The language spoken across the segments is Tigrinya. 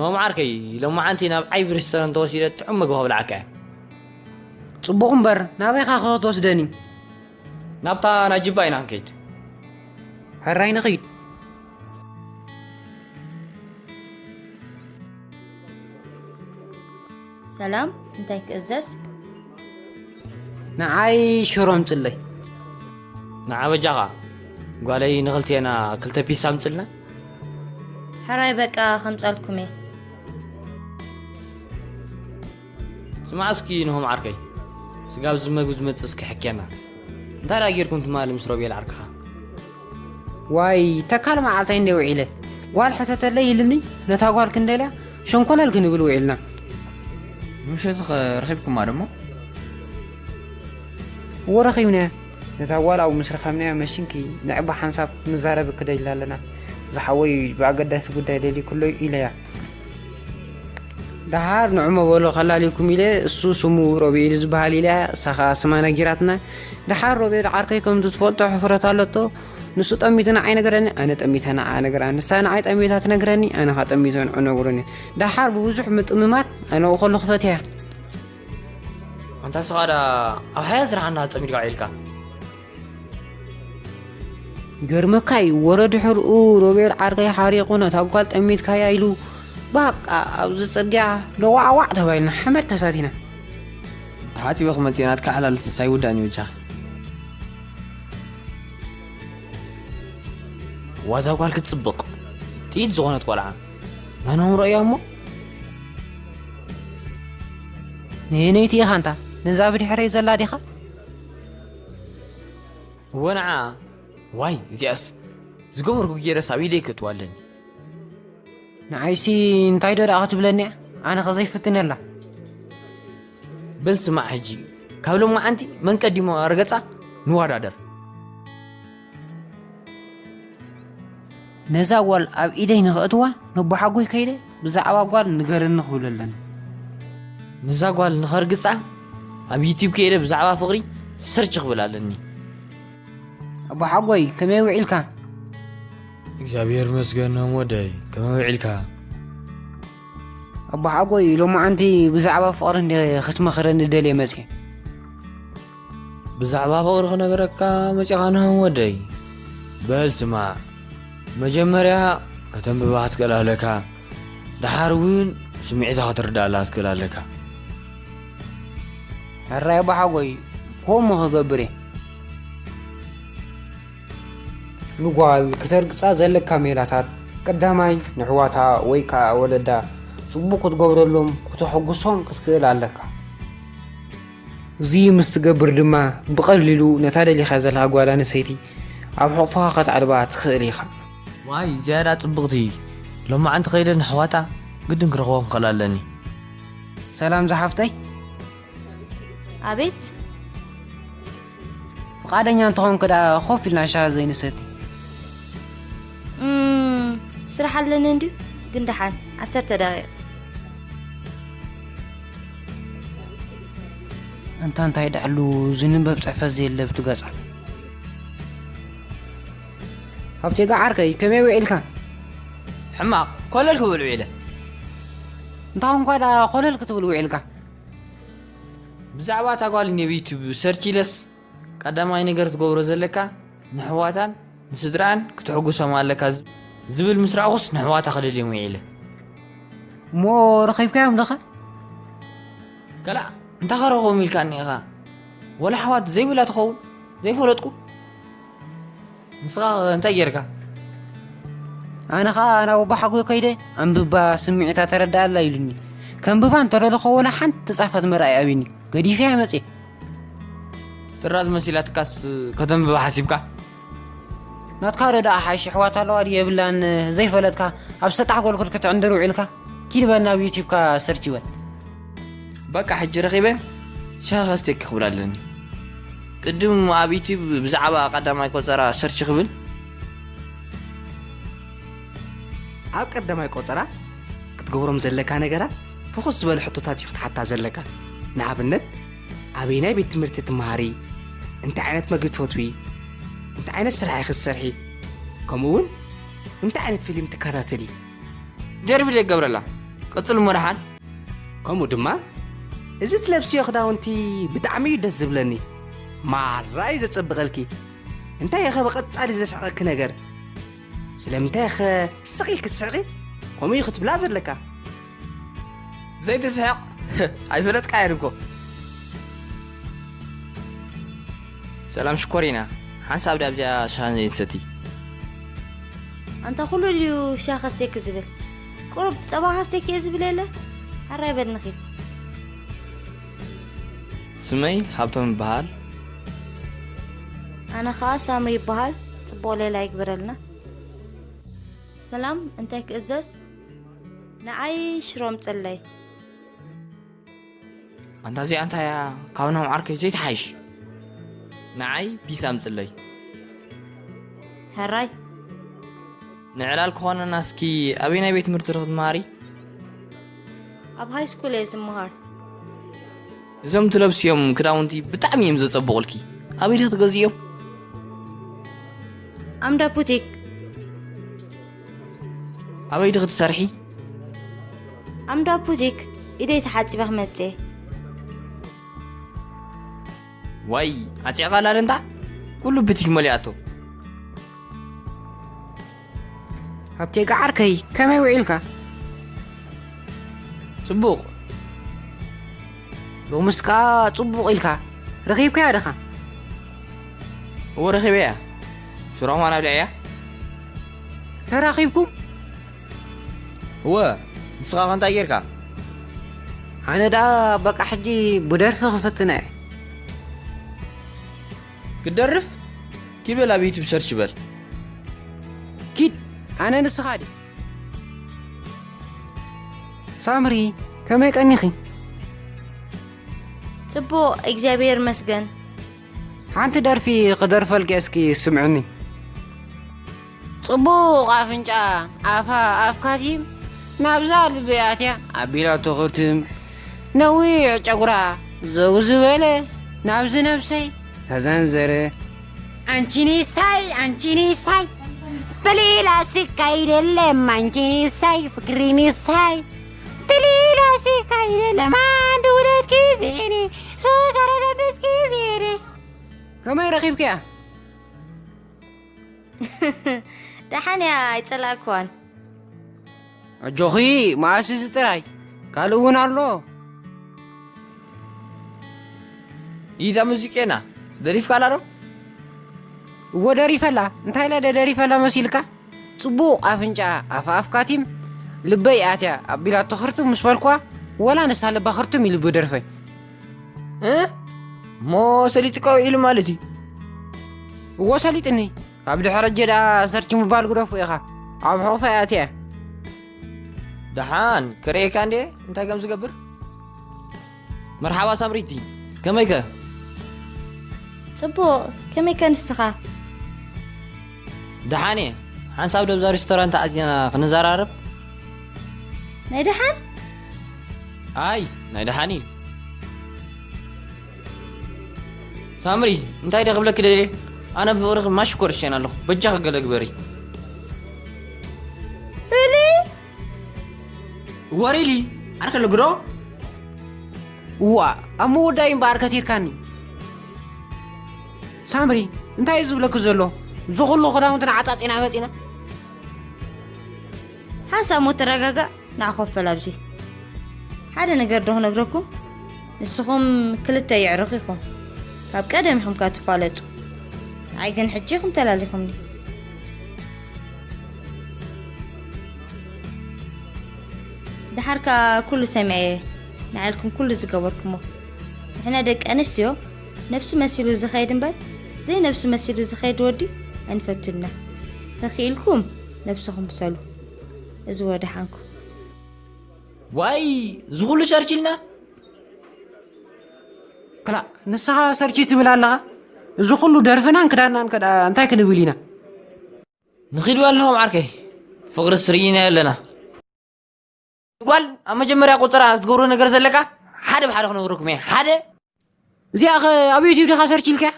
ሎም ዓርከይ፣ ሎማዓንቲ ናብ ዓቢ ሬስቶራንት ተወሲደ ጥዑም መግቢ ከብልዓካ እየ። ጽቡቕ እምበር፣ ናበይ ኸ ክትወስደኒ? ናብታ ናይ ጅባ ኢና ክንከይድ። ሕራይ ንኺድ። ሰላም፣ እንታይ ክእዘዝ? ንዓይ ሽሮ ኣምጽለይ። ንዓ በጃኻ ጓለይ፣ ንኽልቴና ክልተ ፒሳ ኣምጽልና። ሕራይ በቃ ከምጻልኩም እየ። ስማዕ እስኪ ንሆም ዓርከይ፣ ስጋብ እዚ መግቢ ዝመጽእ እስኪ ሕኬና። እንታይ ደኣ ጌርኩም ትማሊ ምስ ሮቤል ዓርክኻ? ዋይ ተካል መዓልታይ እንደ ውዒለ ጓል ሕተተለይ ኢልኒ። ነታ ጓል ክንደልያ ሸንኮለል ክንብል ውዒልና። ምሸትኸ ረኺብኩማ ደሞ? እወ ረኺብናያ። ነታ ጓል ኣብኡ ምስ ረኸብናያ መሽንኪ ንዕባ ሓንሳብ ክንዛረብ ክደሊ ኣለና። ዝሓወይ ብኣገዳሲ ጉዳይ ደልይክሎ ኢለያ። ደሓር ንዑ መበሎ ከላልየኩም ኢለ እሱ ስሙ ሮቤል ዝበሃል ኢለያ። እሳ ኸኣ ስማ ነጊራትና። ደሓር ሮቤል ዓርከይ ከምቲ ትፈልጦ ሕፍረት ኣለቶ። ንሱ ጠሚቱ ንዓይ ነገረኒ፣ ኣነ ጠሚተ ንዓ ነገራ። ንሳ ንዓይ ጠሚታ ትነግረኒ፣ ኣነ ኸኣ ጠሚተ ንዑ ነግረኒ። ደሓር ብብዙሕ ምጥምማት ኣነ ከለኹ ፈትያ። ኣንታ ስኻ ደኣ ኣብ ሓያል ስራሕ እንዳ ጸሚድካ ውዒልካ። ይገርመካ እዩ ወረ ድሕርኡ ሮቤል ዓርከይ ሓሪቑ ነታ ጓል ጠሚትካያ ኢሉ ባቃ ኣብዚ ጽርግያ ለዋዕዋዕ ተባሂልና ሓመድ ተሳቲና። ተሓጺበ ክመጽእ ናትካ ሓላል ስሳይ ውዳእን እዩ ብቻ። ዋዛ ጓል ክትጽብቕ ጥይት ዝኾነት ቆልዓ ናኖም ረእያ እሞ ነየነይቲ ኢኻ እንታ ነዛ ብድሕረይ ዘላ ዲኻ? እወ ንዓ ዋይ እዚኣስ ዝገበርኩ ገይረ ሳብ ኢደይ ከእትዋ ኣለኒ። ንዓይሲ እንታይ ዶ ደኣ ክትብለኒ እያ? ኣነ ኸዘይፍትነላ። በል ስማዕ ሕጂ ካብ ሎማዓንቲ መን ቀዲሙ ኣርገጻ ንወዳደር። ነዛ ጓል ኣብ ኢደይ ንኸእትዋ ነቦሓጎይ ከይደ ብዛዕባ ጓል ንገረኒ ክብል ኣለኒ። ነዛ ጓል ንኸርግጻ ኣብ ዩቲብ ከይደ ብዛዕባ ፍቕሪ ሰርች ክብል ኣለኒ። ኣቦሓጎይ ከመይ ውዒልካ? እግዚኣብሔር ይመስገን ኖም ወደይ ከመይ ውዒልካ? ኣቦሓጎይ ሎማዓንቲ ብዛዕባ ፍቕሪ እንደ ክትመኽረኒ ደልየ መጽየ። ብዛዕባ ፍቕሪ ክነግረካ መጺኻ ኖም ወደይ? በል ስማዕ፣ መጀመርያ ከተንብባ ክትክእል ኣለካ። ደሓር እውን ስምዒታ ክትርዳእላ ክትክእል ኣለካ። ሕራይ ኣቦሓጎይ ከምኡ ክገብር እየ። ንጓል ክተርግጻ ዘለካ ሜላታት፣ ቀዳማይ ንሕዋታ ወይ ከኣ ወለዳ ጽቡቕ ክትገብረሎም ክተሐጉሶም ክትክእል ኣለካ። እዚ ምስ ትገብር ድማ ብቐሊሉ ነታ ደሊኻ ዘለኻ ጓል ኣንስተይቲ ኣብ ሕቑፍኻ ከተዕልባ ትኽእል ኢኻ። ዋይ ዝያዳ ጽብቕቲ፣ ሎማዓንቲ ከይደ ንሕዋታ ግድን ክረኽቦም ክኽእል ኣለኒ። ሰላም ዝሓፍተይ። ኣቤት። ፍቓደኛ እንተኾንክ ደኣ ኮፍ ኢልና ሻሂ ዘይንሰቲ። እም፣ ስራሕ ኣለኒ እንድዩ ግን ደሓን ዓሰርተ ደቂቕ። ኣንታ እንታይ ደኣሉ ዝንበብ ጽሕፈት ዘየለ ኣብቲ ገጻ። ሃብቴጋ ዓርከይ ከመይ ውዒልካ? ሕማቕ ኮለል ክብል ውዒለ። እንታይ እንኳ ደኣ ኮለል ክትብል ውዒልካ? ብዛዕባ እታ ጓል እኔ ብዩቱብ ሰርች ኢለስ ቀዳማይ ነገር ትገብሮ ዘለካ ንሕዋታን ንስድራኣን ክትሕጉሶም ኣለካ ዝብል ምስ ረኣኹስ ንሕዋታ ክደልዮም ውዒለ። እሞ ረኺብካዮም ዶኸ? ከላእ እንታይ ከረኽቦም ኢልካኒ ኢኻ? ወላ ኣሕዋት ዘይብላ ትኸውን ዘይፈለጥኩ። ንስኻ እንታይ ጌርካ? ኣነ ኸኣ ናብ ኣቦሓጎይ ከይደ ኣንብባ ስምዒታ ተረድኣላ ኢሉኒ። ከንብባ እንተደለኹ ወላ ሓንቲ ጻፈት መርኣይ ኣብኒ ገዲፈያ መጽየ። ጥራዝ መሲላትካስ ከተንብባ ሓሲብካ? ናትካ ዶ ደኣ ሓይሽ ኣሕዋት ኣለዋ ድዩ የብላን ዘይፈለጥካ ኣብ ሰጣሕ ጎልኩል ክትዕንድር ውዒልካ? ኪድ በል ናብ ዩቲብካ ሰርች በል። በቃ ሕጂ ረኺበ ሻሂ ከስትየኪ ክብል ኣለኒ። ቅድም ኣብ ዩቲብ ብዛዕባ ቀዳማይ ቆጸራ ሰርች ክብል። ኣብ ቀዳማይ ቆጸራ ክትገብሮም ዘለካ ነገራት ፍኹስ ዝበለ ሕቶታት እዩ ክትሓታ ዘለካ። ንኣብነት ኣበየናይ ቤት ትምህርቲ ትመሃሪ? እንታይ ዓይነት መግቢ ትፈትዊ? እንታይ ዓይነት ስራሕ ኢኺ ትሰርሒ? ከምኡ እውን እንታይ ዓይነት ፊልም ትከታተሊ? ደርቢ ደገብረላ ቀጽል እሞ ደሓን። ከምኡ ድማ፣ እዚ ትለብስዮ ክዳውንቲ ብጣዕሚ እዩ ደስ ዝብለኒ። ማራ እዩ ዘጸብቐልኪ። እንታይ እየ ኸ ብቐጻሊ ዘስሕቐኪ ነገር? ስለምንታይ ኸ ስቕ ኢልኪ ትስሕቒ? ከምኡ እዩ ክትብላ ዘለካ። ዘይትስሕቕ? ኣይፈለጥካዮን እኮ። ሰላም ሽኮሪና፣ ሓንሳብ ዳብዚኣ ሻሂ ዘይትሰቲ? ኣንታ ኩሉ ድዩ ሻሂ ከስቴኪ ዝብል? ቁሩብ ጸባ ከስቴኪ እየ ዝብል የለ? ኣራይ በል ንኺድ። ስመይ ሃብቶም ይበሃል። ኣነ ኸኣ ሳምሪ ይበሃል። ጽቡቕ ሌላ ይግበረልና። ሰላም፣ እንታይ ክእዘዝ? ንዓይ ሽሮ ኣምጽለይ። ኣንታ እዚኣ እንታይ እያ? ካብ ናም ዓርከይ ዘይትሓይሽ። ንዓይ ፒዛ ኣምጽለይ። ሕራይ። ንዕላል ክኾነና እስኪ ኣበየናይ ቤት ትምህርቲ ዶ ክትመሃሪ? ኣብ ሃይ ስኩል እየ ዝመሃር። እዞም ትለብስዮም ክዳውንቲ ብጣዕሚ እዮም ዘጸብቑልኪ። ኣበይ ዲኺ ትገዝእዮም? ኣምዳ ቡቲክ። ኣበይ ዲኺ ትሰርሒ? ኣምዳ ቡቲክ። ኢደይ ተሓጺበ ክመጽእ እየ። ዋይ፣ ዓጺቕካላ ደንታ? ኩሉ ቡቲክ መሊኣቶ። ሃብቴ ዓርከይ፣ ከመይ ውዒልካ? ጽቡቕ። ሎምስ ከኣ ጽቡቕ ኢልካ። ረኺብካያ ዲኻ? እወ፣ ረኺበያ። ሽሮ ከማን ኣብሊዐያ። ተራኺብኩም? እወ፣ ንስኻ ከ እንታይ ጌርካ? ኣነ ደኣ በቃ ሕጂ ብደርፊ ክፍትና እየ። ክትደርፍ? ኪድ በል ኣብ ዩቱብ ሰርች በል። ኪድ፣ ኣነ ንስኻ ድዩ? ሳምሪ፣ ከመይ ቀኒኺ? ጽቡቕ፣ እግዚኣብሔር ይመስገን። ሓንቲ ደርፊ ክደርፈልኪ እስኪ ስምዕኒ። ጽቡቕ ኣፍንጫ ኣፋ ኣፍካቲም ናብዛ ልበይ ኣትያ ኣቢላቶ ክርትም ነዊሕ ጨጉራ ዘው ዝበለ ናብዚ ነብሰይ ተዘንዘረ። አንቺን ሳይ አንቺን ሳይ በሌላ ስቃይ አይደለም አንቺን ሳይ ፍቅሪን ሳይ በሌላ ስቃይ አይደለም አንድ ሁለት ጊዜ እኔ ሶስት አራት አምስት ጊዜ እኔ። ከመይ ረኺብክያ? ደሓን እያ፣ ኣይጸላእክዋን። ኣጆኺ፣ መኣስ እዚ ጥራይ? ካልእ እውን ኣሎ። ኢዛ ሙዚቄና፣ ደሪፍካላ ዶ? እወ፣ ደሪፈላ። እንታይ ኢለ ደ ደሪፈላ መሲልካ? ጽቡቕ ኣፍንጫ ኣፍ ኣፍካቲም ልበይ ኣትያ ኣቢላቶ ክርትም ምስ በልኳ፣ ወላ ንሳ ልባ ክርትም ኢሉ ብደርፈይ። እ? እሞ ሰሊጥካ ውዒሉ ማለት እዩ? እዎ ሰሊጥኒ። ካብ ድሕረጀ ደኣ ሰርች ምባል ግደፎ ኢኻ። ኣብ ሕቑፈይ ኣትየ። ደሓን ክርእየካ እንዴ እንታይ ከም ዝገብር። መርሓባ ሳምሪቲ፣ ከመይከ? ጽቡቕ፣ ከመይከ ንስኻ? ደሓን እየ። ሓንሳብ ዶ ኣብዛ ሬስቶራንት ኣዚና ክንዘራረብ? ናይ ደሓን? ኣይ፣ ናይ ደሓን እዩ። ሳምሪ፣ እንታይ ደ ክብለኪ ደልየ? ኣነ ብፍቕርኺ ማሽኮር እሸን ኣለኹ። በጃኺ ገለ ግበሪ። ሪሊ? እወ ሪሊ። ኣነ ከለግዶ? እዋ፣ ኣብ ምውዳይ እምበኣር ከቲርካኒ። ሳምሪ፣ እንታይ እዩ ዝብለኪ ዘሎ? እዚ ኩሉ ክዳውንትና ዓጻጺና መጺና? ሓንሳብ እሞ ተረጋጋእ፣ ንዓ ኮፍ በል ኣብዚ። ሓደ ነገር ዶ ክነግረኩም? ንስኹም ክልተ የዕሩኽ ኢኹም። ካብ ቀደም ኢኹም ከኣ ትፋለጡ። ንዓይ ግን ሕጂ ኢኹም ተላሊኹምኒ። ደሓር ከኣ ኩሉ ሰሚዐ እየ፣ ንዓልኩም ኩሉ ዝገበርኩሞ። ንሕና ደቂ ኣንስትዮ ነብሱ መሲሉ ዝኸይድ እምበር፣ ዘይነብሱ መሲሉ ዝኸይድ ወዲ ኣይንፈቱን ኢና። ተኽኢልኩም ነብስኹም ምሰሉ። እዚ ወደሓንኩም። ዋይ፣ እዚ ኩሉ ሰርች ኢልና? ክላእ፣ ንስኻ ሰርች ትብል ኣለኻ? እዚ ኩሉ ደርፍናን ክዳንናን ከ ደኣ እንታይ ክንብል ኢና? ንኺድ በል ኣለኹም ዓርከይ፣ ፍቕሪ ስርኢና ኣለና። ጓል፣ ኣብ መጀመርያ ቆጸራ ክትገብሮ ነገር ዘለካ፣ ሓደ ብሓደ ክነግረኩም እየ። ሓደ። እዚኣ ኸ ኣብ ዩቲዩብ ዲኻ ሰርች ኢልካያ?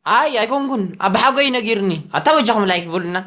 ኣይ፣ ኣይኮንኩን። ኣባሓጎይ ነጊርኒ። ኣታ በጃኹም ላይክ በሉና።